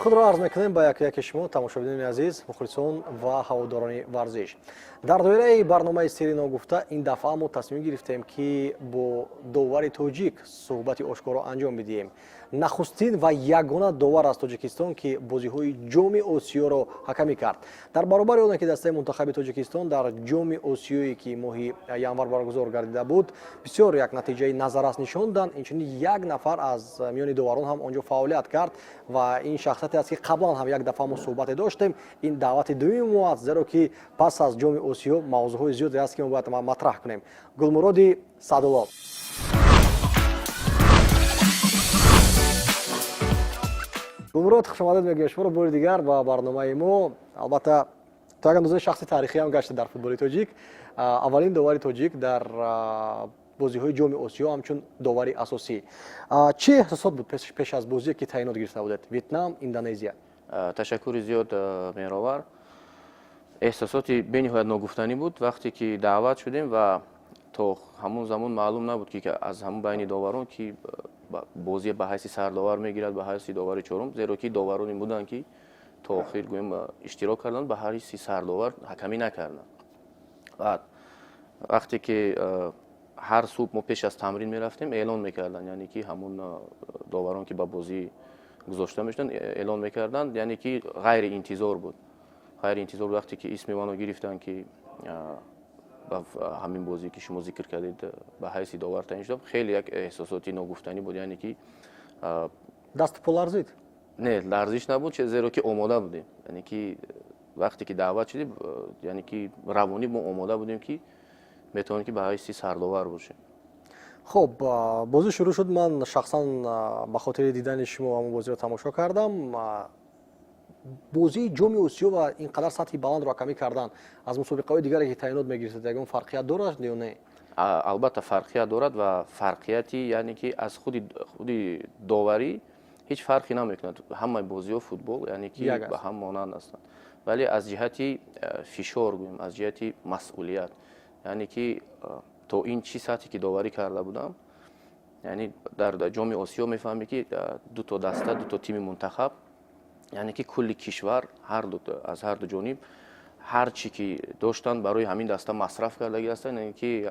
Худро арз мекунем ба яке яке шумо, тамошобинони азиз, мухлисон ва ҳаводорони варзиш. Дар доираи барномаи «Сирри ногуфта» ин дафъа мо тасмим гирифтем, ки бо довари тоҷик суҳбати ошкоро анҷом бидиҳем. Нахустин ва ягона довар аз Тоҷикистон, ки бозиҳои Ҷоми Осиёро ҳакамӣ кард. Дар баробари оне ки дастаи мунтахаби Тоҷикистон дар Ҷоми Осиёе, ки моҳи январ баргузор гардида буд, бисёр як натиҷаи назаррас нишон доданд, инчунин як нафар аз миёни доварон ҳам он ҷо фаъолият кард ва ин шахсияте аст, ки қаблан ҳам як дафъа мо суҳбате доштем. Ин даъвати дуюми мо аст, зеро ки пас аз Ҷоми Осиё мавзӯъҳои зиёде аст, ки мо бояд матраҳ кунем. Гулмуроди Саъдулло. Гулмурод, хушомадед мегӯем шуморо бори дигар ба барномаи мо. Албатта, то як андозаи шахси таърихӣ ҳам гашта дар футболи тоҷик, аввалин довари тоҷик дар бозиҳои Ҷоми Осиё ҳамчун довари асосӣ. Чӣ эҳсосот буд пеш аз бозие, ки таъйинот гирифта будед, Вьетнам, Индонезия? Ташаккури зиёд, Меҳровар. Эҳсосоти бениҳоят ногуфтанӣ буд, вақте ки даъват шудем ва то ҳамон замон маълум набуд, ки аз ҳамон байни доварон ки бозие ба ҳайси сардовар мегирад, ба ҳайси довари чорум, зеро ки довароне буданд, ки то охир, гӯем, иштирок карданд, ба ҳайси сардовар ҳакамӣ накарданд. Баъд вақте ки ҳар субҳ мо пеш аз тамрин мерафтем, эълон мекарданд, яъне ки ҳамон доварон, ки ба бозӣ гузошта мешуданд, эълон мекарданд, яъне ки ғайриинтизор буд, ғайриинтизор. Вақте ки исми маро гирифтанд, ки ба ҳамин бозӣ, ки шумо зикр кардед, ба ҳайси довар таъин шудам, хеле як эҳсосоти ногуфтанӣ буд, яъне ки Дасту по ларзид? Не, ларзиш набуд, зеро ки омода будем. Яъне ки вақте ки даъват шудем, яъне ки равонӣ мо омода будем, ки метавонем, ки ба ҳайси сардовар бошем. Хуб, бозӣ шурӯъ шуд. Ман шахсан ба хотири дидани шумо ҳамон бозиро тамошо кардам. Бозии Ҷоми Осиё ва ин қадар сатҳи баландро ҳакамӣ кардан аз мусобиқаҳои дигаре, ки таъйинот мегирифтед, ягон фарқият дорад ё не? Албатта, фарқият дорад ва фарқияти, яъне ки аз худи доварӣ ҳеҷ фарқе намекунад. Ҳамаи бозиҳо футбол, яъне ки ба ҳам монанд ҳастанд, вале аз ҷиҳати фишор, гӯем, аз ҷиҳати масъулият, яъне ки то ин чӣ сатҳе ки доварӣ карда будам, яъне дар Ҷоми Осиё мефаҳмӣ, ки дуто даста, дуто тими мунтахаб, яъне ки кулли кишвар аз ҳарду ҷониб ҳар чӣ ки доштанд, барои ҳамин даста масраф кардагӣ ҳастанд, яъне ки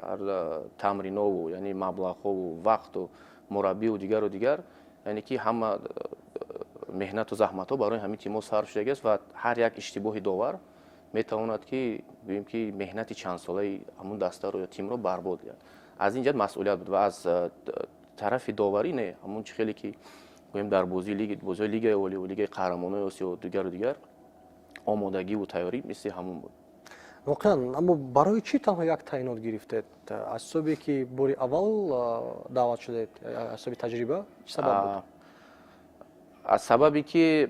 тамринову, яъне маблағҳову, вақту, мураббиву, дигару дигар, яъне ки ҳама меҳнату заҳматҳо барои ҳамин тимҳо сарф шудагӣ аст ва ҳар як иштибоҳи довар метавонад, ки гӯем, ки меҳнати чандсолаи ҳамун дастаро ё тимро барбод диҳад. Аз ин ҷиҳат масъулият буд ва аз тарафи доварӣ не, ҳамун чӣ хеле ки, гӯем, дар бозиҳои Лигаи Олӣ, Лигаи Қаҳрамонои Осиё, дигару дигар, омодагиву тайёрӣ мисли ҳамун буд. Воқеан, аммо барои чӣ танҳо як таъйинот гирифтед? Аз ҳисобе ки бори аввал даъват шудед, аз ҳисоби таҷриба, чӣ сабаб буд? Аз сабабе ки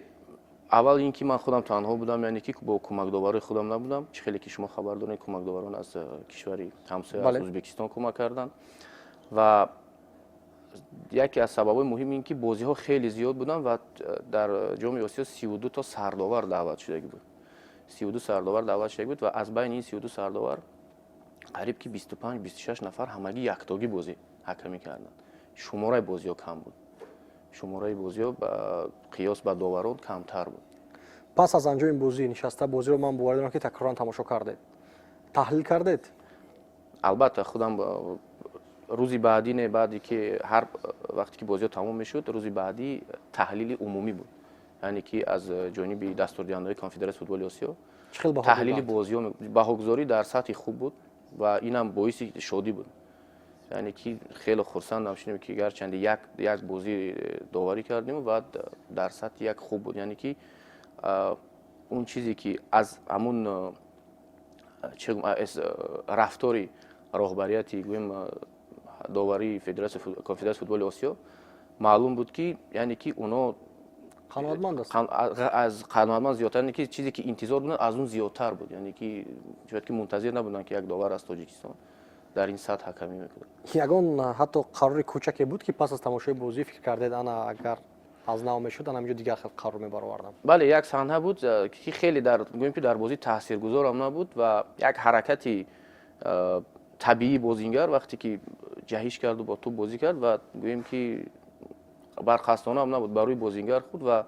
аввал ин ки ман худам танҳо будам, яъне ки бо кӯмакдоварои худам набудам. Чӣ хеле ки шумо хабар доред, кӯмакдоварон аз кишвари ҳамсоя, аз Ӯзбекистон кӯмак карданд. Ва яке аз сабабҳои муҳим ин ки бозиҳо хеле зиёд буданд ва дар Ҷоми Осиё 32 то сардовар даъват шудагӣ буд, 32 сардовар даъват шудагӣ буд ва аз байни ин 32 сардовар қариб ки 25, 26 нафар ҳамагӣ яктогӣ бозӣ ҳакамӣ карданд. Шумораи бозиҳо кам буд, шумораи бозиҳо қиёс ба доварон камтар буд. Пас аз анҷоми бозӣ нишаста бозиро, ман боварӣ дорам, ки такроран тамошо кардед, таҳлил кардед? Албатта, худам рӯзи баъдӣ, не, баъде ки ҳар вақте ки бозиҳо тамом мешуд, рӯзи баъдӣ таҳлили умумӣ буд, яъне ки аз ҷониби дастурдиҳандаҳои Конфедератсияи футболи Осиё таҳлили бозиҳо. Баҳогузорӣ дар сатҳи хуб буд ва инам боиси шодӣ буд, яъне ки хеле хурсандам шудем, ки гарчанде як бозӣ доварӣ кардем ва дар сатҳи як хуб буд, яъне ки он чизе ки аз ҳамун рафтори роҳбарияти, гӯем, доварии Конфедератсияи футболи Осиё маълум буд, ки яъне ки оно қаноатманд аст. Аз қаноатманд зиёдтар, яъне ки чизе ки интизор буданд, аз он зиёдтар буд, яъне ки шояд ки мунтазир набуданд, ки як довар аз Тоҷикистон дар ин сатҳ ҳакамӣ мекунад. Ягон ҳатто қарори кӯчаке буд, ки пас аз тамошои бозӣ фикр кардед, ана агар аз нав мешуд, ана ҳаминҷо дигар хел қарор мебаровардам? Бале, як саҳна буд, ки хеле дар, гӯем ки, дар бозӣ таъсиргузорам набуд ва як ҳаракати табиии бозингар, вақте ки ҷаҳиш карду бо тӯб бозӣ кард ва, гӯем ки, барқасдонаам набуд, ба рӯи бозингар худ ва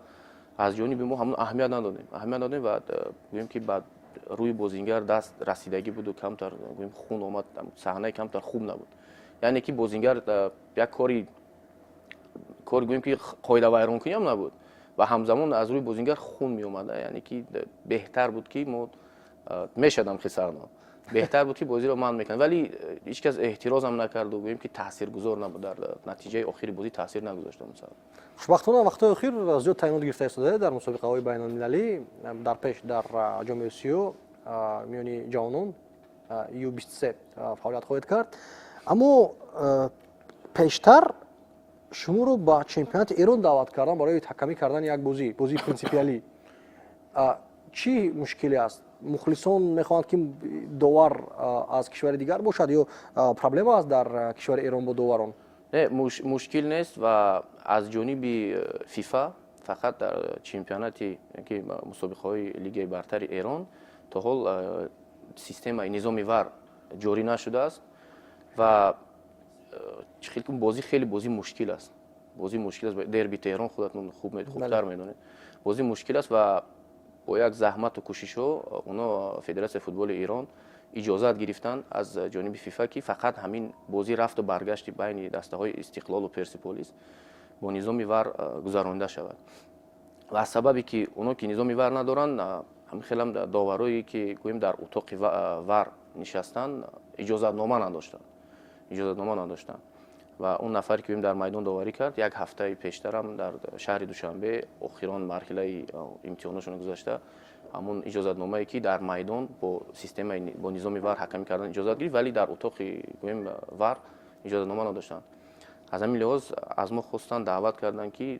Аз ҷониби мо ҳамон аҳамият надодем ва гӯем, ки ба рӯи бозингар даст расидагӣ буду камтар, гӯем, хун омад. Саҳнаи камтар хуб набуд, яъне ки бозингар як кори, гӯем, ки қоидавайронкуниам набуд ва ҳамзамон аз рӯи бозингар хун меомада. Яъне ки беҳтар буд, ки мо мешадам хисарно, беҳтар буд, ки бозиро манъ мекард, вале ҳеҷ кас эҳтирозам накарду, гӯем, ки таъсиргузор набуд, дар натиҷаи охири бозӣ таъсир нагузошта мусаб. Хушбахтона, вақтҳои охир зиёд таъйинот гирифта истодаед дар мусобиқаҳои байналмилалӣ. Дар пеш дар Ҷоми Осиё миёни ҷавонон Ю-23 фаъолият хоҳед кард. Аммо пештар шуморо ба чемпионати Эрон даъват кардан барои ҳакамӣ кардани як бозӣ, бозии принсипиалӣ. Чӣ мушкиле аст? Мухлисон мехоҳанд, ки довар аз кишвари дигар бошад, ё проблема аст дар кишвари Эрон бо доварон? Не, мушкил нест ва аз ҷониби ФИФА фақат дар чемпионати ки мусобиқаҳои Лигаи бартари Эрон то ҳол системаи низоми ВАР ҷорӣ нашудааст. Ва бозӣ хеле бозӣ мушкил аст, бозӣ мушкил аст. Дерби Теҳрон, худатон хубтар медонед, бозӣ мушкил аст. Ва бо як заҳмату кӯшишҳо оно Федератсияи футболи Эрон иҷозат гирифтанд аз ҷониби ФИФА, ки фақат ҳамин бозӣ, рафту баргашти байни дастаҳои Истиқлолу Персиполис, бо низоми ВАР гузаронида шавад. Ва аз сабабе ки оно ки низоми ВАР надоранд, ҳамин хелам доварое ки, гӯем, дар утоқи ВАР нишастанд, иҷозатнома надоштанд. Ва он нафаре ки, гӯем, дар майдон доварӣ кард, як ҳафтаи пештарам дар шаҳри Душанбе охирон марҳилаи имтиҳоношонро гузашта, ҳамун иҷозатномае, ки дар майдон бо системаи, бо низоми ВАР ҳакамӣ кардан иҷозат гирифт, вале дар утоқи, гӯем, ВАР иҷозатнома надоштанд. Аз ҳамин лиҳоз аз мо хостанд, даъват карданд, ки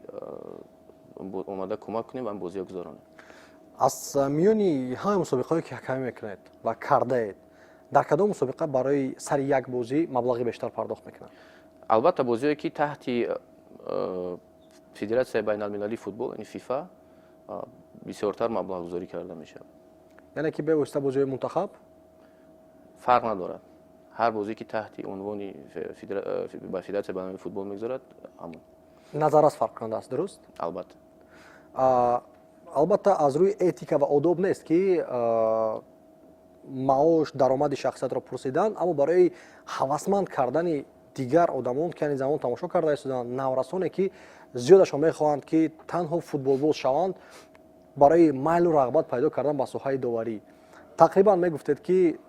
омада кӯмак кунем ва бозиро гузаронем. Аз миёни ҳамаи мусобиқаҳое, ки ҳакамӣ мекунед ва кардаед, дар кадом мусобиқа барои сари як бозӣ маблағи бештар пардохт мекунанд? Албатта, бозиҳое, ки таҳти Федератсияи байналмилалии футбол, яъне ФИФА, бисёртар маблағгузорӣ карда мешавад. Яъне ки бевосита бозиҳои мунтахаб? Фарқ надорад, ҳар бозие, ки таҳти унвони ба Федератсияи байналмилалии футбол мегузарад, ҳамон. Назар аз фарқкунанда аст, дуруст? Албатта. Албатта, аз рӯи этика ва одоб нест, ки маош, даромади шахсиятро пурсидан, аммо барои ҳавасманд кардани дигар одамон, ки ани замон тамошо карда истоданд, наврасоне, ки зиёдашон мехоҳанд, ки танҳо футболбоз шаванд, барои майлу рағбат пайдо кардан ба соҳаи доварӣ, тақрибан мегуфтед, ки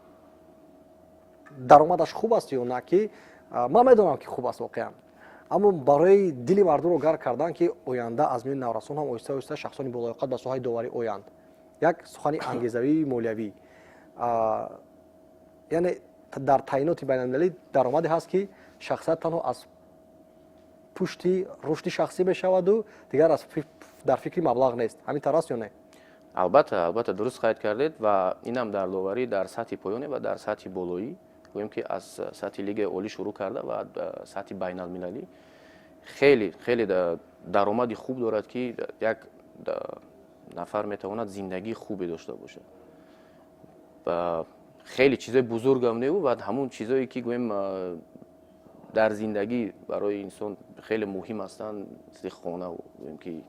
даромадаш хуб аст ё на? Ки ман медонам, ки хуб аст воқеан, аммо барои дили мардумро гарм кардан, ки оянда аз миёни наврасон ҳам оҳиста оҳиста шахсони болоёқат ба соҳаи доварӣ оянд, як сухани ангезавии молиявӣ. Яъне дар таъйиноти байналмилалӣ даромаде ҳаст, ки шахсият танҳо аз пушти рушди шахсӣ мешаваду дигар дар фикри маблағ нест. Ҳамин тавр аст ё не? Албатта, дуруст қайд кардед. Ва инам дар доварӣ дар сатҳи поёне ва дар сатҳи болоӣ, гӯем, ки аз сатҳи Лигаи олӣ шурӯъ карда ва сатҳи байналмилалӣ, хеле хеле даромади хуб дорад, ки як нафар метавонад зиндагии хубе дошта бошад. Хеле чизои бузургам неву ва ҳамун чизое, ки, гӯем, дар зиндагӣ барои инсон хеле муҳим ҳастанд, мисли хонаву, гӯем, ки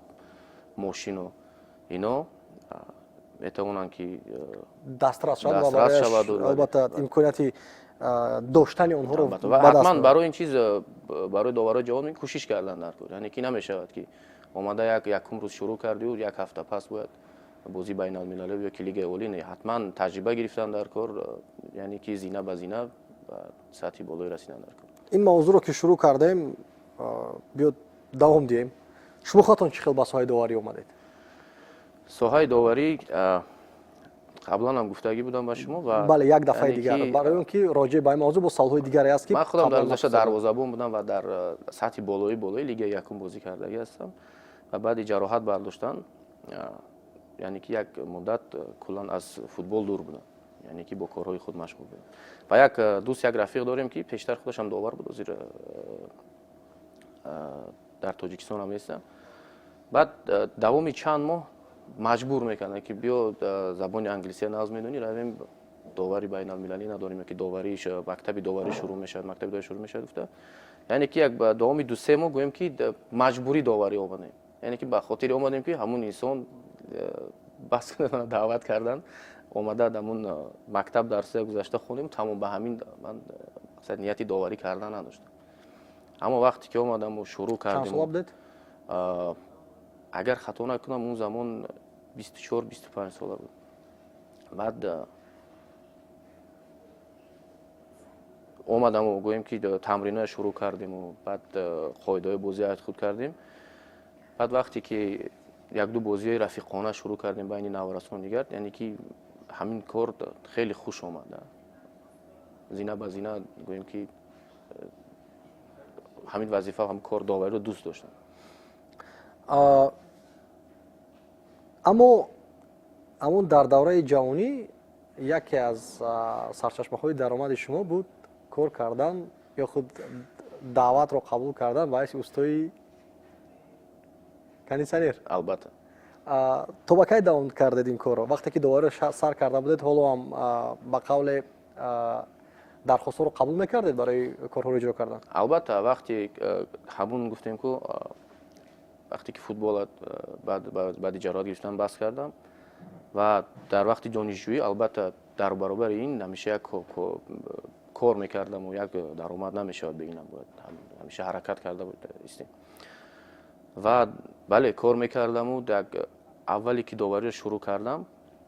мошину ино, метавонанд, ки дастрас шавад. Албатта, имконияти доштани онҳоро. Ҳатман барои ин чиз барои доварои ҷавон кӯшиш кардан дар кор. Яъне ки намешавад, ки омада як якум рӯз шурӯъ кардиу як ҳафта пас бояд бозии байналмилалӣ ё ки Лигаи олӣ. Не, ҳатман таҷриба гирифтан дар кор, яъне ки зина ба зина ба сатҳи болои расидан дар кор. Ин мавзӯъро ки шурӯъ кардем, биё давом диҳем. Шумо худатон чӣ хел ба соҳаи доварӣ омадед? Соҳаи доварӣ қаблан ҳам гуфтагӣ будам ба шумо ва Бале, як дафъаи дигар, барои он ки роҷеъ ба ин мавзӯъ бо саволҳои дигаре аст, ки Ман худам дар гузашта дарвозабон будам ва дар сатҳи болои Лигаи якум бозӣ кардагӣ ҳастам. Ва баъди ҷароҳат бардоштан, яъне ки як муддат куллан аз футбол дур будам, яъне ки бо корҳои худ машғул будам. Ва як дӯст, як рафиқ дорем, ки пештар худашам довар буд, ҳозир дар Тоҷикистон ҳам нестам. Баъд давоми чанд моҳ маҷбур мекарданд, ки биё, забони англисия нағз медонӣ, равем, довари байналмилалӣ надорем, ки доварӣ, мактаби доварӣ шурӯъ мешавад, мактаби доварӣ шурӯъ мешавад, гуфта. Яъне ки як давоми 2-3 моҳ, гӯем, ки маҷбурӣ доварӣ омадем. Яъне ки ба хотири омадем, ки ҳамун инсон бас даъват кардан, омада ҳамун мактаб дарсоя гузашта хондем, тамом. Ба ҳамин ман нияти доварӣ кардан надоштам. Аммо вақте ки омадаму шурӯъ кардем, агар хато накунам, он замон 24-25 сола буд. Баъд омадаму, гӯем ки, тамриноя шурӯъ кардему, баъд қоидаҳои бозӣ аз худ кардем. Баъд вақте ки якду бозиҳои рафиқона шурӯъ кардем байни наврасон дигар, яъне ки ҳамин кор хеле хуш омад. Зина ба зина, гӯем ки, ҳамин вазифа, ҳамин кор, довариро дӯст доштам. Аммо ҳамун дар давраи ҷавонӣ яке аз сарчашмаҳои даромади шумо буд кор кардан ё худ даъватро қабул кардан ба ҳайси устои кондитсионер. Албатта. То ба кай давом кардед ин корро? Вақте ки довариро сар карда будед, ҳоло ҳам, ба қавле, дархостҳоро қабул мекардед барои корҳоро иҷро кардан? Албатта, вақте ҳамун гуфтем ку, вақте ки футбола баъди ҷароҳат гирифтан бас кардам ва дар вақти донишҷӯӣ, албатта, дар баробари ин ҳамеша як кор мекардаму як даромад намешавад бе инам, бояд ҳамеша ҳаракат карда истем. Ва бале, кор мекардаму як аввале ки довариро шурӯъ кардам,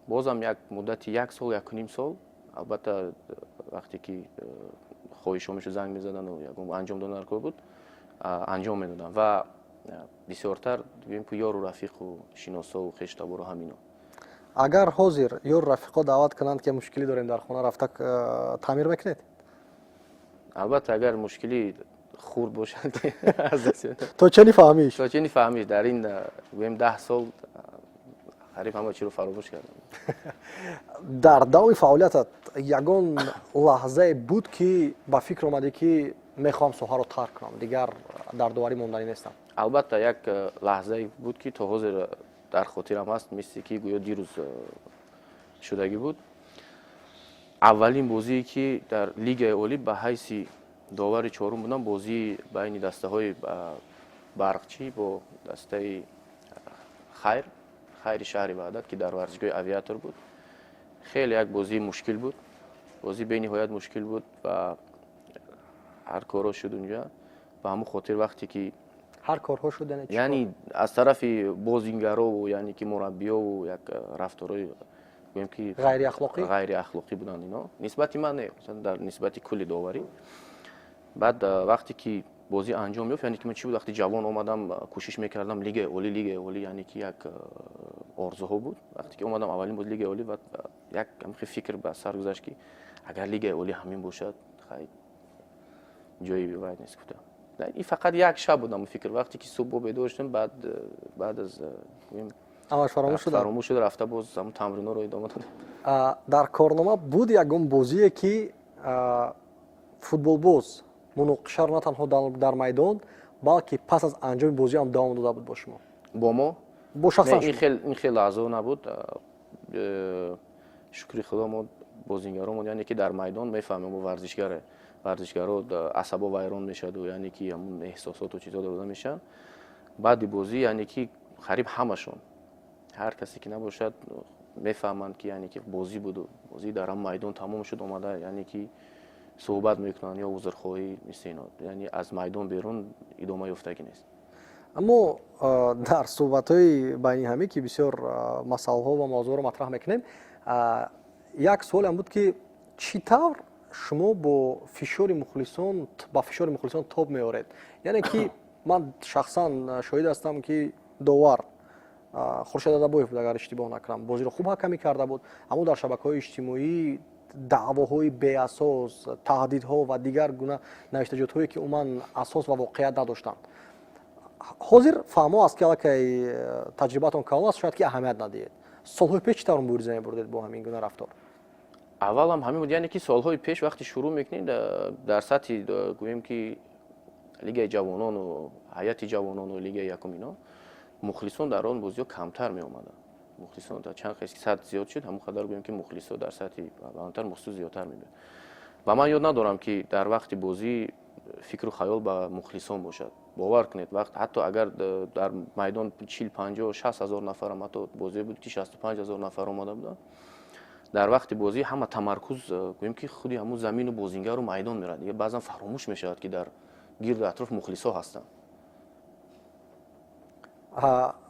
бозам як муддати як сол, якуним сол, албатта, вақте ки хоҳишҳо мешуд, занг мезадану ягон анҷом додан дар кор буд, анҷом медодам. Ва бисёртар, гӯем ки, ёру рафиқу шиносову хештабору ҳамино. Агар ҳозир ёру рафиқо даъват кунанд, ки мушкилӣ дорем дар хона, рафта таъмир мекунед? Албатта, агар мушкилӣ хурд бошад. То чени фаҳмиш. То чени фаҳмиш. Дар ин, гӯем, 10 сол қариб ҳама чиро фаромӯш кардам. Дар давоми фаъолиятат ягон лаҳзае буд, ки ба фикр омадӣ, ки мехоҳам соҳаро тарк кунам, дигар дар доварӣ монданӣ нестам? Албатта, як лаҳзае буд, ки то ҳозир дар хотирам ҳаст, мисли ки гӯё дирӯз шудагӣ буд. Аввалин бозие, ки дар Лигаи Олӣ ба ҳайси довари чорум будам, бозии байни дастаҳои Барқчӣ бо дастаи Хайри шаҳри Ваҳдат, ки дар варзишгоҳи Авиатор буд. Хеле як бозии мушкил буд, бозӣ бениҳоят мушкил буд ва ҳар корҳо шуд унҷа. Ба ҳамон хотир вақте ки Ҳар корҳо шуд? Яъне аз тарафи бозингарову, яъне ки мураббиёву, як рафторҳои, гӯем ки, ғайриахлоқӣ. Ғайриахлоқӣ буданд ино. Нисбати ман не, дар нисбати кулли доварӣ. Баъд вақте ки бозӣ анҷом ёфт, яъне ки ман чӣ буд, вақти ҷавон омадам, кӯшиш мекардам Лигаи Олӣ, Лигаи Олӣ, яъне ки як орзуҳо буд. Вақте ки омадам, аввалин буд Лигаи Олӣ ва як ҳамхел фикр ба сар гузашт, ки агар Лигаи Олӣ ҳамин бошад, хай, ҷои вай нест, гуфта. Ин фақат як шаб буд ҳамон фикр. Вақте ки субҳ бедор шудем, баъд аз Ҳамаш фаромӯш шуда. Фаромӯш шуда рафта, боз ҳамон тамринҳоро идома додем. Дар корнома буд ягон бозие, ки футболбоз муноқишаро на танҳо дар майдон, балки пас аз анҷоми бозӣ ҳам давом дода буд бо шумо? Бо мо? Бо шахсан. Ин хел лаҳзао набуд. Шукри Худо, мо бозингаромон, яъне ки дар майдон мефаҳмем, мо варзишгаре, варзишгаро асабо вайрон мешаваду, яъне ки ҳамун эҳсосоту чизҳо дода мешаванд. Баъди бозӣ, яъне ки қариб ҳамашон, ҳар касе ки набошад, мефаҳманд, ки яъне ки бозӣ буду бозӣ дар ҳам майдон тамом шуд, омада, яъне ки суҳбат мекунанд ё узрхоҳӣ, мисли ино. Яъне аз майдон берун идома ёфтагӣ нест. Аммо дар суҳбатҳои байни ҳамӣ, ки бисёр масъалаҳо ва мавзӯъро матраҳ мекунем, як суолеам буд, ки чӣ тавр шумо бо фишори мухлисон, ба фишори мухлисон тоб меоред? Яъне ки ман шахсан шоҳид ҳастам, ки довар Хуршед Адабоев буд, агар иштибоҳ накунам, бозиро хуб ҳакамӣ карда буд, аммо дар шабакаҳои иҷтимоӣ даъвоҳои беасос, таҳдидҳо ва дигар гуна навиштаҷотҳое, ки умуман асос ва воқеият надоштанд. Ҳозир фаҳмо аст, ки аллакай таҷрибаатон калон аст, шояд ки аҳамият надиҳед. Солҳои пеш чӣ тавр мубориза мебурдед бо ҳамин гуна рафтор? Аввалам ҳамин буд, яъне ки солҳои пеш вақте шурӯъ мекунед дар сатҳи, гӯем ки, Лигаи ҷавонону ҳайати ҷавонону Лигаи якум, ино мухлисон дар он бозиҳо камтар меомаданд. Мухлисон чанд қисм сатҳ зиёд шуд, ҳамон қадар, гӯем ки, мухлисо дар сатҳи баландтар, мухлисо зиёдтар мебиёд. Ва ман ёд надорам, ки дар вақти бозӣ Фикру хаёл ба мухлисон бошад. Бовар кунед, вақт ҳатто агар дар майдон 40, 50, 60 ҳазор нафарам, ҳатто бозие буд, ки 65 ҳазор нафар омада буданд, дар вақти бозӣ ҳама тамаркуз, гӯем ки, худи ҳамун замину бозингару майдон мерад. Дига баъзан фаромӯш мешавад, ки дар гирду атроф мухлисо ҳастанд.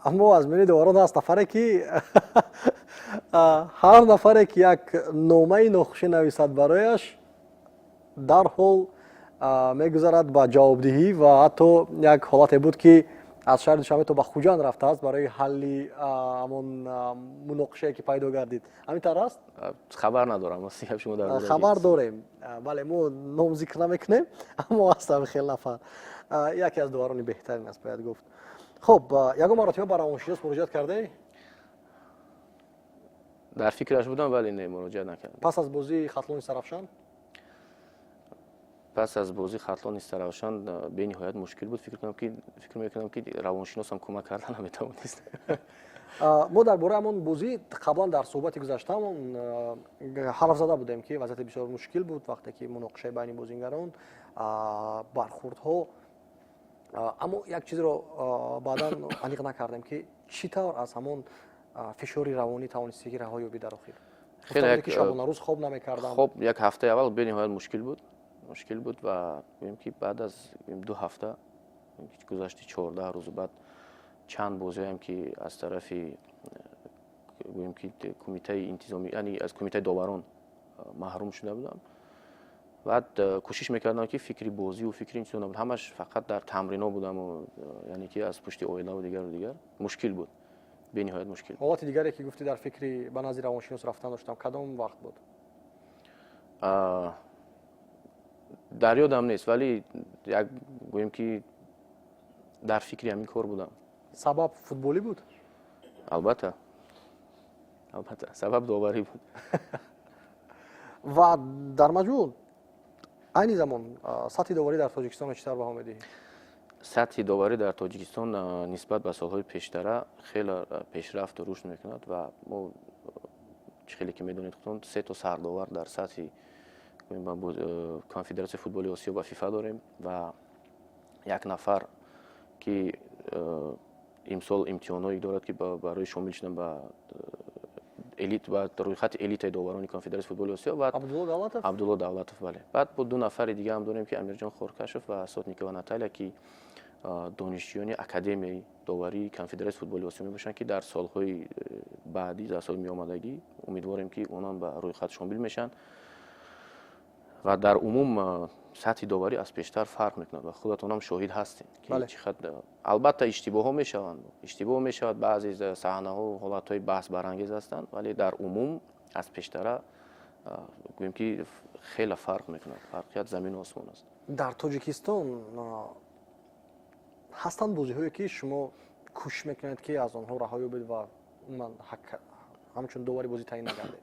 Аммо аз миёни доварон ҳаст нафаре, ки ҳар нафаре, ки як номаи нохушӣ нависад барояш, дарҳол мегузарад ба ҷавобдиҳӣ. Ва ҳатто як ҳолате буд, ки аз шаҳри Душанбе то ба Хуҷанд рафтааст барои ҳалли ҳамон муноқишае, ки пайдо гардид. Ҳамин тавр аст? Хабар надорам. Шумо дар Хабар дорем, бале. Мо ном зикр намекунем, аммо аст ҳамин хел нафар. Яке аз доварони беҳтарин аст, бояд гуфт. Хуб, ягон маротиба ба равоншинос муроҷиат кардаӣ? Дар фикраш будам, вале не, муроҷиат накардам. Пас аз бозии Хатлони Сарафшан? Пас аз бозии Хатлони Сарафшан бениҳоят мушкил буд. Фикр мекунам, ки равоншиносам кӯмак карда наметавонист. Мо дар бораи ҳамон бозӣ қаблан дар суҳбати гузаштаамон ҳарф зада будем, ки вазъияти бисёр мушкил буд, вақте ки муноқишаи байни бозингарон, бархурдҳо. Аммо як чизро баъдан аниқ накардем, ки чӣ тавр аз ҳамон фишори равонӣ тавонистӣ, ки раҳо ёбӣ дар охир? Ки шабонарӯз хоб намекардам. Хоб як ҳафтаи аввал бениҳоят мушкил буд ва гӯем, ки баъд аз 2 ҳафта гузашти, 14 рӯзу баъд чанд бозиҳоям, ки аз тарафи, гӯем ки, кумитаи интизомӣ, яъне аз кумитаи доварон маҳрум шуда будам. Баъд кӯшиш мекардам, ки фикри бозиву фикри ин чизо набуд, ҳамаш фақат дар тамрино будаму, яъне ки аз пушти оилаву дигару дигар. Мушкил буд, бениҳоят мушкил. Ҳолати дигаре, ки гуфтӣ, дар фикри ба назди равоншинос рафтан доштам, кадом вақт буд? Дар ёдам нест, вале як, гӯем ки, дар фикри ҳамин кор будам. Сабаб футболӣ буд? Албатта, албатта, сабаб доварӣ буд. Ва дар маҷмӯъ, айни замон сатҳи доварӣ дар Тоҷикистонро чӣ тавр баҳо медиҳӣ? Сатҳи доварӣ дар Тоҷикистон нисбат ба солҳои пештара хеле пешрафту рушд мекунад. Ва мо, чӣ хеле ки медонед худтон, се то сардовар дар сатҳи Конфедератсияи футболи Осиё ва ФИФА дорем ва як нафар, ки имсол имтиҳонҳое дорад, ки барои шомил шудан ба элит, ба рӯйхати элитаи доварони Конфедератсияи футболи Осиё. Ва Абдулло Давлатов. Абдулло Давлатов, бале. Баъд бо ду нафари дига ҳам дорем, ки Амирҷон Хоркашов ва Сотникова Наталия, ки донишҷӯёни Академияи доварии Конфедератсияи футболи Осиё мебошанд, ки дар солҳои баъдӣ, дар соли меомадагӣ, умедворем, ки онон ба рӯйхат шомил мешаванд. Ва дар умум сатҳи доварӣ аз пештар фарқ мекунад ва худатонам шоҳид ҳастем, ки чӣ қадр. Албатта, иштибоҳҳо мешаванд, иштибоҳ мешавад, баъзе саҳнаҳо, ҳолатҳои баҳсбарангез ҳастанд, вале дар умум аз пештара, гӯем ки, хеле фарқ мекунад. Фарқият замину осмон аст. Дар Тоҷикистон ҳастанд бозиҳое, ки шумо кӯшиш мекунед, ки аз онҳо раҳо ёбед ва умуман ҳамчун довари бозӣ таъин нагардед?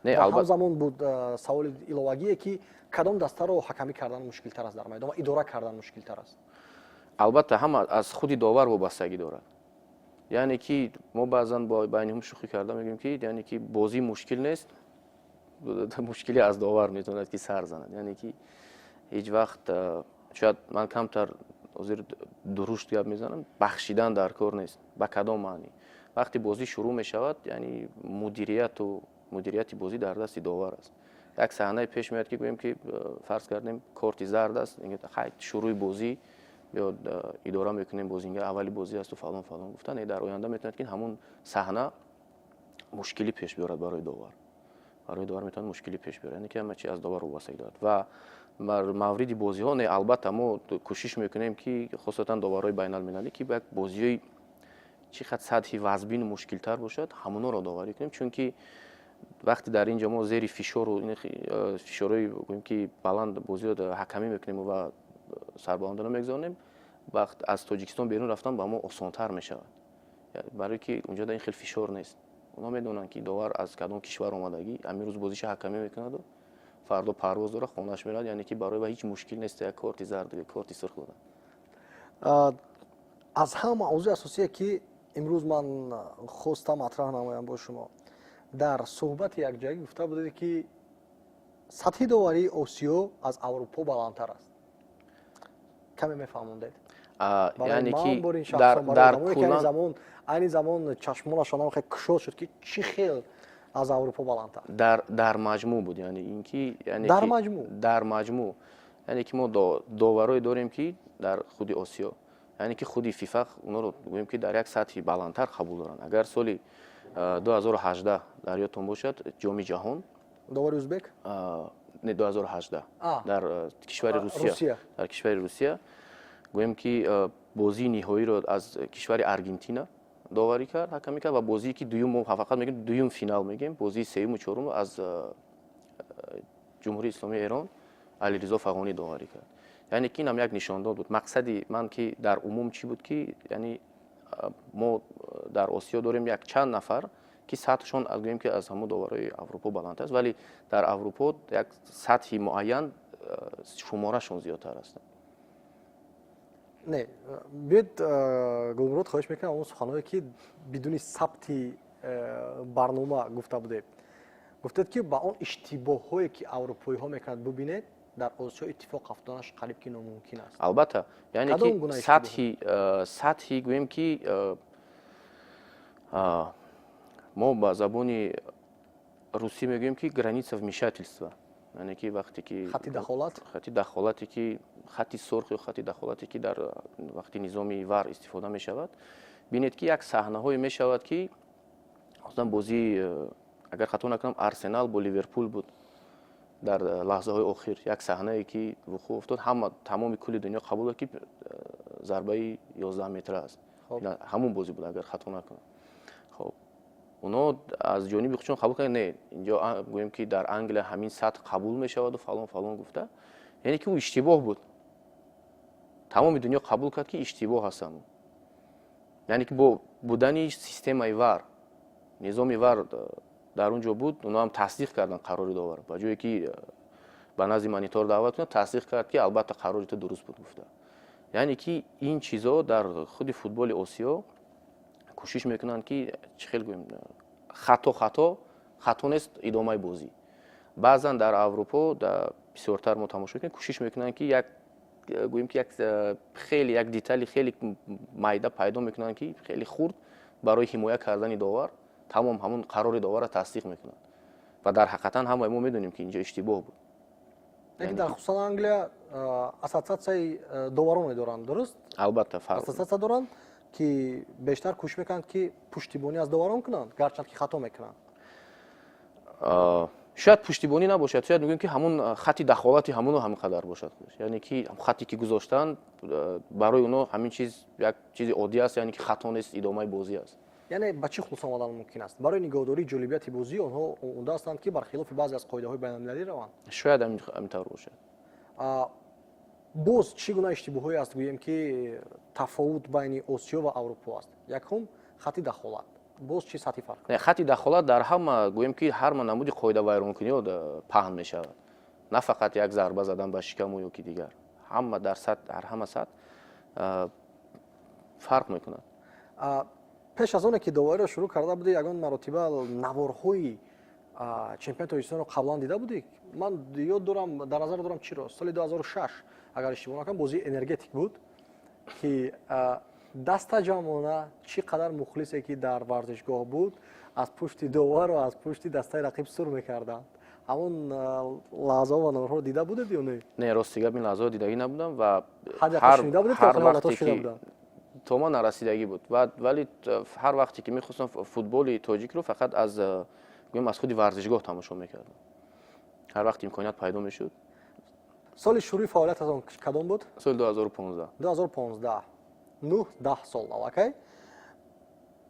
Ҳамзамон буд саволи иловагие, ки кадом дастаро ҳакамӣ кардан мушкилтар аст дар майдон ва идора кардан мушкилтар аст? Албатта, ҳама аз худи довар вобастагӣ дорад. Яъне ки мо баъзан байни ҳум шӯхӣ карда мегӯем, ки яъне ки бозӣ мушкил нест, мушкилӣ аз довар метавонад, ки сар занад. Яъне ки ҳеҷ вақт, шояд ман камтар ҳозир дурушт гап мезанам, бахшидан дар кор нест. Ба кадом маънӣ? Вақте бозӣ шурӯъ мешавад, яъне мудирияти бозӣ дар дасти довар аст. Як саҳнае пеш меояд, ки, гӯем ки, фарз кардем, корти зард аст, шурӯи бозӣ ё идора мекунем, бозингар аввали бозӣ асту фалон, фалон гуфтан, дар оянда метавонад, ки ҳамон саҳна мушкилӣ пеш биёрад барои довар. Барои довар метавонад мушкилӣ пеш биёрад. Яъне ки ҳама чи аз довар вобастагӣ дорад. Ва мавриди бозиҳо, не, албатта, мо кӯшиш мекунем, ки хусусан доварҳои байналмилалӣ, ки як бозиҳои чӣ қадр сатҳи вазбину мушкилтар бошад, ҳамонҳоро доварӣ кунем, чунки вақте дар ин ҷо мо зери фишору фишорҳои, гӯем ки, баланд бозиро ҳакамӣ мекунем ва сарбаландона мегузаронем, вақт аз Тоҷикистон берун рафтан ба мо осонтар мешавад, барое ки унҷо ин хел фишор нест. Онҳо медонанд, ки довар аз кадом кишвар омадагӣ, ҳамин рӯз бозиша ҳакамӣ мекунаду фардо парвоз дора, хонааш меравад. Яъне ки барои ва ҳеҷ мушкил нест як корти зард, корти сурх додан. Аз ҳама мавзӯи асосие, ки имрӯз ман хостам матраҳ намоям бо шумо, дар суҳбати якҷоягӣ гуфта будед, ки сатҳи доварии Осиё аз Аврупо баландтар аст. Каме мефаҳмондед. Яъне ки дар замон, айни замон чашмонашон хеле кушод шуд, ки чӣ хел аз Аврупо баландтар. Дар маҷмӯъ буд, яъне ин ки дар маҷмӯъ, дар маҷмӯъ, яъне ки мо доварое дорем, ки дар худи Осиё, яъне ки худи ФИФА онҳоро, гӯем ки, дар як сатҳи баландтар қабул доранд. Агар соли 2018 дар ёдтон бошад, Ҷоми ҷаҳон. Довари узбек? Не, 2018 дар кишвари Русия, дар кишвари Русия, гӯем ки, бозии ниҳоиро аз кишвари Аргентина доварӣ кард, ҳакамӣ кард, ва бозие ки дуюм, мо фақат мегӯем дуюм финал мегӯем, бозии сеюму чорумро аз Ҷумҳурии Исломии Эрон Алиризо Фағонӣ доварӣ кард. Яъне ки инам як нишондод буд. Мақсади ман ки дар умум чӣ буд, ки яъне мо дар Осиё дорем як чанд нафар, ки сатҳшон, гӯем ки, аз ҳамон доварои Аврупо баланд аст, вале дар Аврупо як сатҳи муайян шуморашон зиёдтар ҳастанд. Не, биёед, Гулмурод, хоҳиш мекунам, он суханҳое ки бидуни сабти барнома гуфта будед. Гуфтед, ки ба он иштибоҳҳое ки аврупоиҳо мекунанд бубинед, дар Осиё иттифоқ афтоданаш қариб ки номумкин аст. Албатта, яъне ки сатҳи, гӯем ки, мо ба забони русӣ мегӯем ки граница вмешательства, яъне ки вақте ки хатти дахолат. Хатти дахолате ки, хатти сурх ё хатти дахолате ки дар вақти низоми ВАР истифода мешавад. Бинед, ки як саҳнаҳое мешавад, ки масалан бозии, агар хато накунам, Арсенал бо Ливерпул буд, дар лаҳзаҳои охир як саҳнае ки вуқӯъ афтод, ҳама, тамоми кулли дунё қабул дод, ки зарбаи 11 метра аст. Ҳамун бозӣ буд, агар хато накунам. Хоб, оно аз ҷониби худшон қабул карданд, не, инҷо, гӯем ки, дар Англия ҳамин сатҳ қабул мешаваду фалон фалон гуфта. Яъне ки ӯ иштибоҳ буд, тамоми дунё қабул кард, ки иштибоҳ аст ҳамун. Яъне ки бо будани системаи ВАР, низоми ВАР дар он ҷо буд, онҳо ҳам тасдиқ карданд қарори довар. Ба ҷое ки ба назди монитор даъват кунад, тасдиқ кард, ки албатта қарори ту дуруст буд гуфта. Яъне ки ин чизо дар худи футболи Осиё кӯшиш мекунанд, ки чӣ хел гӯем, хато нест, идомаи бозӣ. Баъзан дар Аврупо бисёртар мо тамошо мекунем, кӯшиш мекунанд, ки як, гӯем ки, як хеле як детали хеле майда пайдо мекунанд, ки хеле хурд, барои ҳимоя кардани довар, тамом ҳамун қарори доварро тасдиқ мекунанд. Ва дар ҳақиқатан ҳамаи мо медонем, ки инҷо иштибоҳ буд. Лекин дар хусусан Англия ассотсиатсияи довароне доранд, дуруст? Албатта, фарқ. Ассотсиатсия доранд, ки бештар кӯшиш мекунанд, ки пуштибонӣ аз доварон кунанд, гарчанд ки хато мекунанд. Шояд пуштибонӣ набошад, шояд мегӯем, ки ҳамун хатти дахолати ҳамуно ҳамин қадар бошад. Яъне ки хатте ки гузоштанд, барои оно ҳамин чиз як чизи оддӣ аст, яъне ки хато нест, идомаи бозӣ аст. Яъне ба чӣ хулоса омадан мумкин аст? Барои нигоҳдории ҷолибияти бозӣ онҳо омода ҳастанд, ки бархилофи баъзе аз қоидаҳои байналмилалӣ раванд. Шояд ҳамин тавр бошад. Боз чӣ гуна иштибоҳҳое аст, гӯем ки тафовут байни Осиё ва Аврупо аст? Якум, хатти дахолат. Боз чӣ сатҳи фарқ? Не, хатти дахолат дар ҳама, гӯем ки, ҳар намуди қоидавайронкуниҳо паҳн мешавад, на фақат як зарба задан ба шикаму ё ки дигар. Ҳама дар сатҳ, дар ҳама сатҳ фарқ мекунад. Пеш аз оне ки довариро шурӯъ карда будӣ, ягон маротиба наворҳои чемпионати Тоҷикистонро қаблан дида будӣ? Ман ёд дорам, дар назар дорам чиро: соли 2006, агар иштибоҳ накунам, бозии Энергетик буд, ки дастаҷамъона чӣ қадар мухлисе ки дар варзишгоҳ буд, аз пушти довару аз пушти дастаи рақиб сур мекарданд. Ҳамон лаҳзаҳо ва наворҳоро дида будед ё не? Не, рости гап, ин лаҳзаҳо дидагӣ набудам ва ҳадди ақал шунида будед, ки ҳолатҳо шунида буданд? То ман нарасидагӣ буд. Вале ҳар вақте ки мехостам, футболи тоҷикро фақат аз, гӯем, аз худи варзишгоҳ тамошо мекардам, ҳар вақт имконият пайдо мешуд. Соли шурӯи фаъолиятатон кадом буд? Соли 2015. 2015, 9-10 сол аллакай.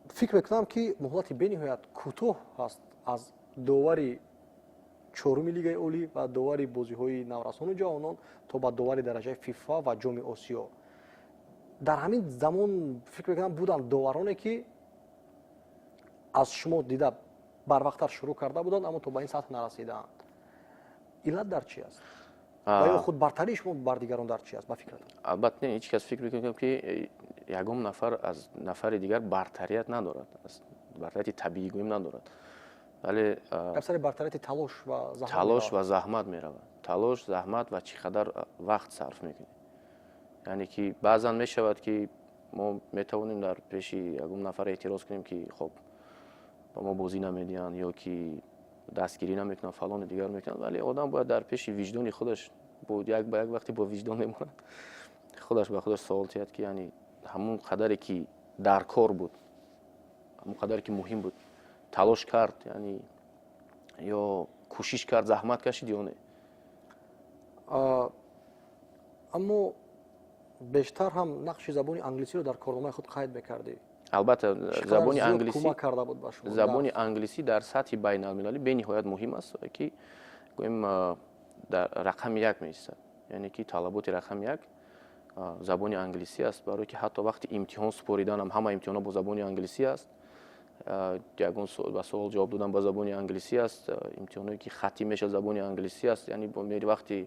Фикр мекунам, ки муҳлати бениҳоят кӯтоҳ аст аз довари чоруми Лигаи олӣ ва довари бозиҳои наврасону ҷавонон то ба довари дараҷаи ФИФА ва Ҷоми Осиё. Дар ҳамин замон, фикр мекунам, буданд довароне, ки аз шумо дида барвақттар шурӯъ карда буданд, аммо то ба ин сатҳ нарасидаанд. Иллат дар чи аст ва ё худ бартарии шумо бар дигарон дар чи аст, ба фикратон? Албатта, не, ҳеҷ кас, фикр мекунам, ки ягон нафар аз нафари дигар бартарият надорад, бартарияти табиӣ, гӯем, надорад, вале гап сари бартарияти талош ва заҳмат талош меравад. Ва заҳмат меравад, талош, заҳмат ва чӣ қадар вақт сарф мекунӣ. Яъне ки баъзан мешавад, ки мо метавонем дар пеши ягон нафар эътироз кунем, ки хоб, ба мо бозӣ намедиҳанд ё ки дастгирӣ намекунанд, фалони дигар мекунанд, вале одам бояд дар пеши виҷдони худаш як ба як вақте бо виҷдон мемонад, худаш ба худаш суол тиҳад, ки яъне ҳамун қадаре ки дар кор буд, ҳамун қадаре ки муҳим буд, талош кард, яъне ё кӯшиш кард, заҳмат кашид ё не. Аммо бештар ҳам нақши забони англисиро дар корномаи худ қайд мекардӣ. Албатта, забони англисӣ кӯмак карда буд ба шумо? Забони англисӣ дар сатҳи байналмилалӣ бениҳоят муҳим аст, ки гӯем, дар рақами як меистад, яъне ки талаботи рақами як забони англисӣ аст, барое ки ҳатто вақти имтиҳон супориданам ҳама имтиҳонҳо бо забони англисӣ аст, ягон ба суол ҷавоб додан ба забони англисӣ аст, имтиҳонҳое ки хаттӣ мешавад, забони англисӣ аст. Яъне вақти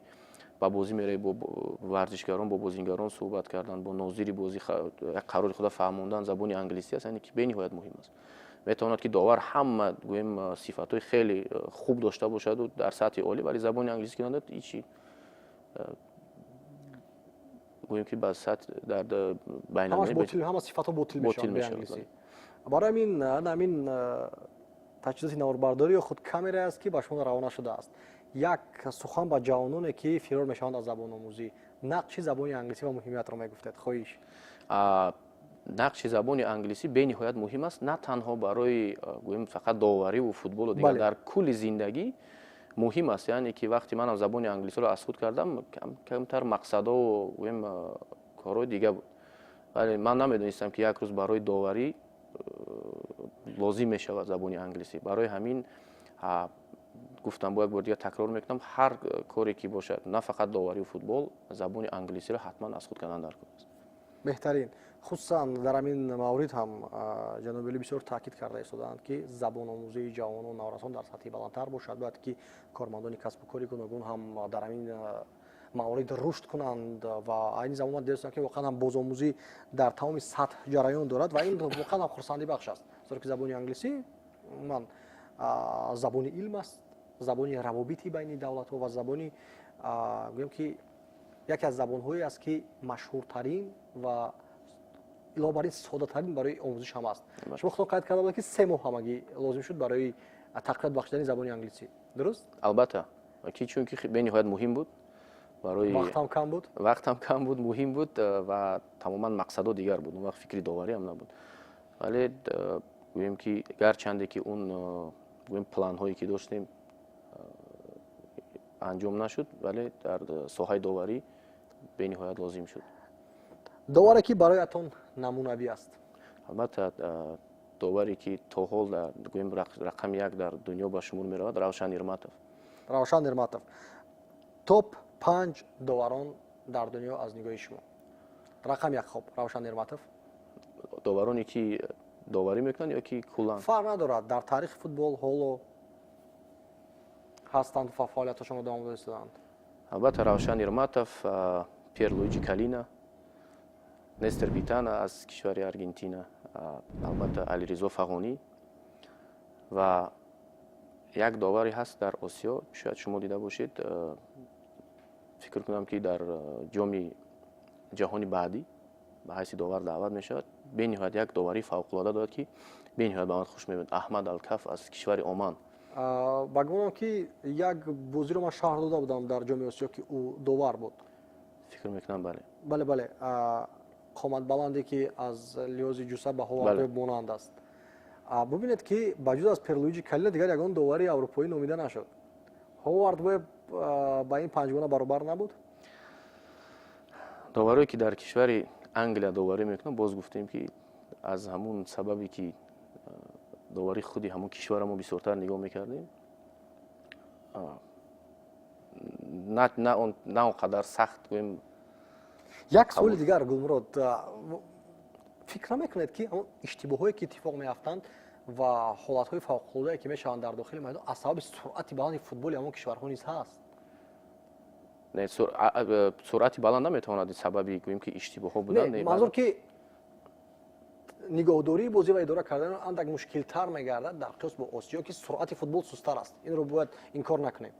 ба бозӣ меравӣ, бо варзишгарон, бо бозингарон суҳбат кардан, бо нозири бозӣ як қарори худа фаҳмондан забони англисӣ аст. Яъне ки бениҳоят муҳим аст. Метавонад, ки довар ҳама, гӯем, сифатҳои хеле хуб дошта бошаду дар сатҳи олӣ, вале забони англисӣ ки надорад, ҳичи, гӯем, ки ба сатҳ дар байналмилалӣ ҳама сифатҳо ботил мешаванд. Барои ҳамин таҷҳизоти наворбардорӣ ё худ камера аст, ки ба шумо равона шудааст. Як сухан ба ҷавононе, ки фирор мешаванд аз забономӯзӣ, нақши забони англисӣ ва муҳимиятро мегуфтед, хоҳиш. Нақши забони англисӣ бениҳоят муҳим аст, на танҳо барои, гӯем, фақат довариву футболу дигар, дар кулли зиндагӣ муҳим аст. Яъне ки вақте манам забони англисиро аз худ кардам, камтар мақсадову, гӯем, корҳои дига буд, вале ман намедонистам, ки як рӯз барои доварӣ лозим мешавад забони англисӣ. Барои ҳамин гуфтам, бо як бор дигар такрор мекунам: ҳар коре ки бошад, на фақат доварию футбол, забони англисиро ҳатман аз худ кардан дар кор аст. Беҳтарин. Хусусан дар ҳамин маврид ҳам ҷаноби олӣ бисёр таъкид карда истодаанд, ки забономӯзии ҷавонон, наврасон дар сатҳи баландтар бошад. Бояд ки кормандони касбу кори гуногун ҳам дар ҳамин маврид рушд кунанд. Ва айни замон ман дидастам, ки воқеан ҳам бозомӯзӣ дар тамоми сатҳ ҷараён дорад ва ин воқеан ҳам хурсандибахш аст, зеро ки забони англисӣ умуман забони илм аст, забони равобити байни давлатҳо ва забони, гӯем, ки яке аз забонҳое аст, ки машҳуртарин ва илова бар ин соддатарин барои омӯзиш ҳам аст. Шумо худтон қайд карда будед, ки 3 моҳ ҳамагӣ лозим шуд барои тақвият бахшидани забони англисӣ, дуруст? Албатта, ки чунки бениҳоят муҳим буд барои Вақтам кам буд. Вақтам кам буд, муҳим буд ва тамоман мақсадо дигар буд. Он вақт фикри доварӣ ҳам набуд, вале гӯем, ки гарчанде ки он, гӯем, планҳое ки доштем, анҷом нашуд, вале дар соҳаи доварӣ бениҳоят лозим шуд. Доваре, ки бароятон намунавӣ аст? Албатта, доваре, ки то ҳол дар, гӯем, рақами як дар дунё ба шумор меравад, Равшан Ирматов. Равшан Ирматов. Топ панҷ доварон дар дунё аз нигоҳи шумо? Рақами як, хоб, Равшан Ирматов. Довароне, ки доварӣ мекунанд ё ки куллан? Фарқ надорад, дар таърихи футбол, ҳоло ҳастанд ва фаъолияташонро давом дода истодаанд. Албатта, Равшан Ирматов, Пьер Луиҷи Калина, Нестер Питана аз кишвари Аргентина, албатта, Алиризо Фағонӣ ва як доваре ҳаст дар Осиё, шояд шумо дида бошед, фикр кунам, ки дар Ҷоми ҷаҳони баъдӣ ба ҳайси довар даъват мешавад. Бениҳоят як доварии фавқулода дорад, ки бениҳоят ба ман хуш меояд, Аҳмад Алкаф аз кишвари Оман. Ба гумонам, ки як бозиро ман шарҳ дода будам дар Ҷоми Осиё, ки ӯ довар буд. Фикр мекунам, бале. Бале, қоматбаланде, ки аз лиҳози ҷусса ба Ҳовард монанд аст. Бубинед, ки ба ҷуз аз Перлуиҷи Калина дигар ягон довари аврупоӣ номида нашуд. Ҳовард Веб ба ин панҷгона баробар набуд? Доварое, ки дар кишвари Англия доварӣ мекунанд, боз гуфтем, ки аз ҳамун сабабе, ки доварии худи ҳамун кишвара мо бисёртар нигоҳ мекардем, на он қадар сахт, гӯем. Як суоли дигар, Гулмурод. Фикр намекунед, ки ҳамон иштибоҳое, ки иттифоқ меафтанд ва ҳолатҳои фавқулодае, ки мешаванд дар дохили майдон, аз сабаби суръати баланди футболи ҳамон кишварҳо низ ҳаст? Не, суръати баланд наметавонад сабаби, гӯем, ки иштибоҳҳо будан. Манзур, ки нигоҳдории бозӣ ва идора кардан андак мушкилтар мегардад дар қиёс бо Осиё, ки суръати футбол сусттар аст. Инро бояд инкор накунем.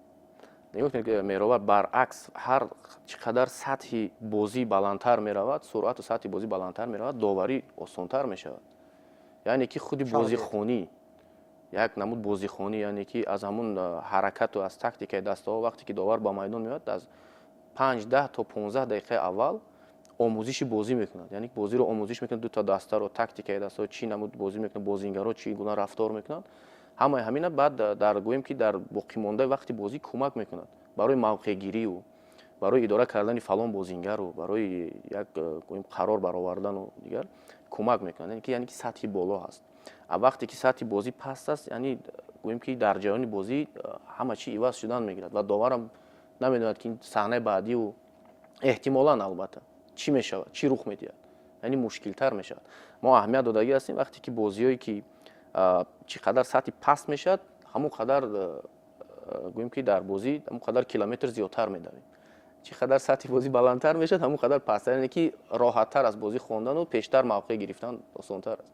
Нигоҳ кунед, меровар, баръакс, ҳар чӣ қадар сатҳи бозӣ баландтар меравад, суръату сатҳи бозӣ баландтар меравад, доварӣ осонтар мешавад. Яъне ки худи бозихонӣ, як намуд бозихонӣ, яъне ки аз ҳамун ҳаракату аз тактикаи дастаҳо, вақте ки довар ба майдон меояд, аз 5, 10 то 15 дақиқаи аввал омӯзиши бозӣ мекунад, яъне бозиро омӯзиш мекунад, дута дастаро, тактикаи дастаҳо, чӣ намуд бозӣ мекунад, бозингарҳо чӣ гуна рафтор мекунанд, ҳамаи ҳамина баъд дар, гӯем ки, дар боқимондаи вақти бозӣ кӯмак мекунад барои мавқеъгирию, барои идора кардани фалон бозингару, барои як, гӯем, қарор баровардану дигар кӯмак мекунад. Яъне ки сатҳи боло ҳаст. А вақте ки сатҳи бозӣ паст аст, яъне, гӯем ки, дар ҷараёни бозӣ ҳама чӣ иваз шудан мегирад ва доварам намедонад, ки саҳнаи баъдиу эҳтимолан, албатта, чӣ мешавад, чӣ рух медиҳад, яъне мушкилтар мешавад. Мо аҳамият додагӣ ҳастем, вақте ки бозиҳое ки чӣ қадар сатҳи паст мешавад, ҳамон қадар, гӯем ки, дар бозӣ ҳамон қадар километр зиёдтар медавем, чӣ қадар сатҳи бозӣ баландтар мешавад, ҳамон қадар пасттар, яъне ки роҳаттар аст бозӣ хондану пештар мавқеъ гирифтан осонтар аст.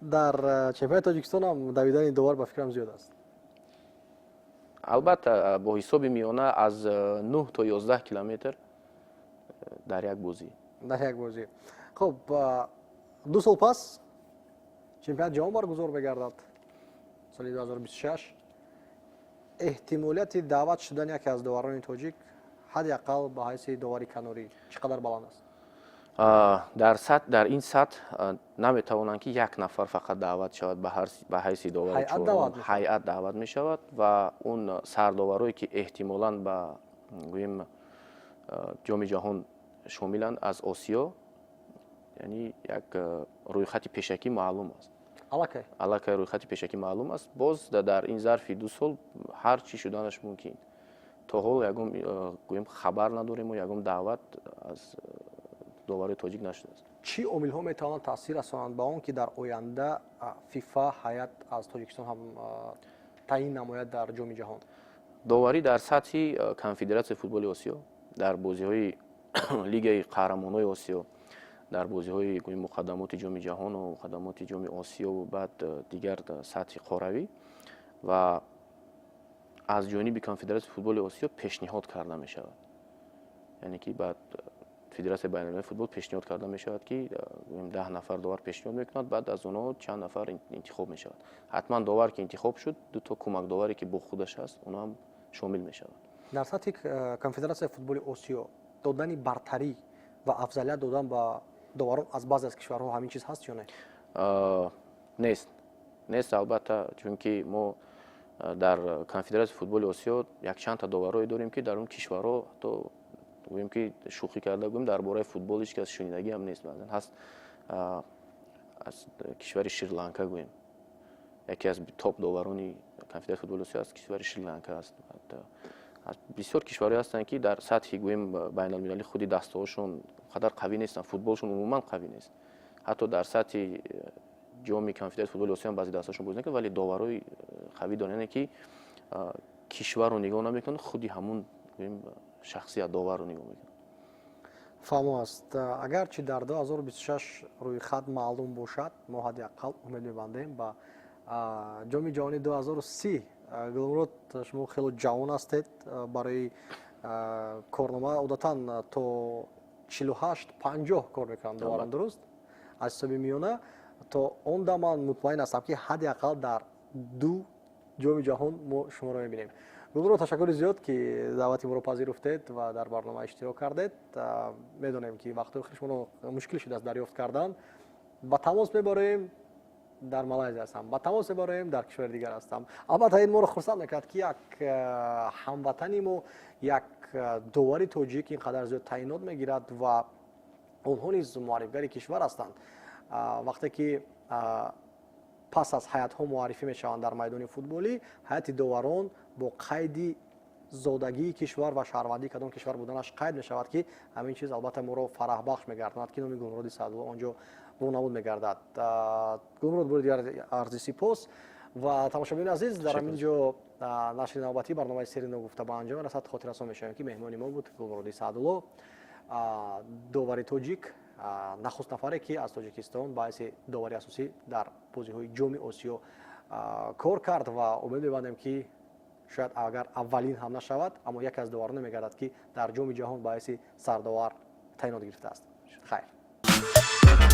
Дар чемпионати Тоҷикистон ҳам давидани довар, ба фикрам, зиёд аст. Албатта, бо ҳисоби миёна аз 9 то 11 километр дар як бозӣ. Дар як бозӣ. Хуб, 2 сол пас чемпионати ҷаҳон баргузор мегардад, соли 2026. Эҳтимолияти даъват шудани яке аз доварони тоҷик ҳадди ақал ба ҳайси довари канорӣ чӣ қадар баланд аст? Дар ин сатҳ наметавонанд, ки як нафар фақат даъват шавад ба ҳайси довари. Ҳайат даъват мешавад ва он сардоварое, ки эҳтимолан ба, гӯем, Ҷоми ҷаҳон шомиланд аз Осиё, яъне як рӯйхати пешакӣ маълум аст. Аллакай? Аллакай рӯйхати пешакӣ маълум аст. Боз дар ин зарфи 2 сол ҳар чӣ шуданаш мумкин. То ҳол ягон, гӯем, хабар надорему ягон даъват аз доварои тоҷик нашудааст. Чӣ омилҳо метавонанд таъсир расонанд ба он, ки дар оянда ФИФА ҳайат аз Тоҷикистон ҳам таъин намояд дар Ҷоми ҷаҳон? Доварӣ дар сатҳи Конфедератсияи футболи Осиё, дар бозиҳои Лигаи қаҳрамонҳои Осиё, дар бозиҳои, гӯем, муқаддамоти Ҷоми ҷаҳону муқаддамоти Ҷоми Осиёву баъд дигар сатҳи қоравӣ ва аз ҷониби Конфедератсияи футболи Осиё пешниҳод карда мешавад, яъне ки баъд Федератсияи байналмилалии футбол пешниҳод карда мешавад, ки, гӯем, 10 нафар довар пешниҳод мекунад, баъд аз онҳо чанд нафар интихоб мешавад. Ҳатман довар ки интихоб шуд, дуто кӯмакдоваре, ки бо худаш аст, онҳо ҳам шомил мешаванд. Дар сатҳи Конфедератсияи футболи Осиё додани бартарӣ ва афзалият додан ба доварон аз баъзе аз кишварҳо, ҳамин чиз ҳаст ё не? Нест, нест, албатта, чунки мо дар Конфедератсияи футболи Осиё якчандта доварое дорем, ки дар он кишварҳо ҳатто, гӯем ки, шӯхӣ карда гӯем, дар бораи футбол ҳеҷ кас шунидагиам нест. Баъзан ҳаст, аз кишвари Шри-Ланка, гӯем, яке аз топ доварони Конфедератсияи футболи Осиё аз кишвари Шри-Ланка аст. Бисёр кишварҳое ҳастанд, ки дар сатҳи, гӯем, байналмилалӣ худи дастаҳошон қадар қавӣ нестанд, футболшон умуман қавӣ нест. Ҳатто дар сатҳи ҷоми Конфедератсияи футболи Осиё баъзе дастаҳошон бозӣ накард, вале доварҳои қавӣ доранд. Яъне ки кишварро нигоҳ намекунанд, худи ҳамун, гӯем, шахсият доварро нигоҳ мекунанд. Фаҳмо аст. Агарчи дар 2026 рӯйхат маълум бошад, мо ҳадди ақал умед мебандем ба Ҷоми ҷаҳони 2030. Гулмурод, шумо хело ҷавон ҳастед барои корнома. Одатан то 48, 50 кор мекунанд доварон, дуруст, аз ҳисоби миёна. То он дам ман мутмаин ҳастам, ки ҳадди ақал дар ду Ҷоми ҷаҳон мо шуморо мебинем. Гулмурод, ташаккури зиёд, ки даъвати моро пазируфтед ва дар барнома иштирок кардед. Медонем, ки вақтҳои охир шуморо мушкил шудааст дарёфт кардан. Ба тамос мебароем, дар Малайзия ҳастам, ба тамос мебароем, дар кишвари дигар ҳастам. Албатта, ин моро хурсанд мекард, ки як ҳамватани мо, як довари тоҷик ин қадар зиёд таъинот мегирад ва онҳо низ муаррифгари кишвар ҳастанд. Вақте ки пас аз ҳайатҳо муаррифӣ мешаванд дар майдони футболӣ, ҳайати доварон бо қайди зодагии кишвар ва шаҳрвандии кадом кишвар буданаш қайд мешавад, ки ҳамин чиз, албатта, моро фараҳбахш мегардонад, ки номи Гулмуроди Саъдулло он ҷо вонамуд мегардад. Гулмурод, бори дигар арзи сипос. Ва тамошобинони азиз, дар ҳамин ҷо нашри навбатии барномаи «Сирри ногуфта» ба анҷом мерасад. Хотиррасон мешавем, ки меҳмони мо буд Гулмуроди Саъдулло, довари тоҷик, нахуст нафаре, ки аз Тоҷикистон ба ҳайси довари асосӣ дар бозиҳои Ҷоми Осиё кор кард, ва умед мебандем, ки Шояд агар аввалин ҳам нашавад, аммо яке аз довароне мегардад, ки дар Ҷоми Ҷаҳон ба ҳайси сардовар таъйинот гирифтааст. Хайр.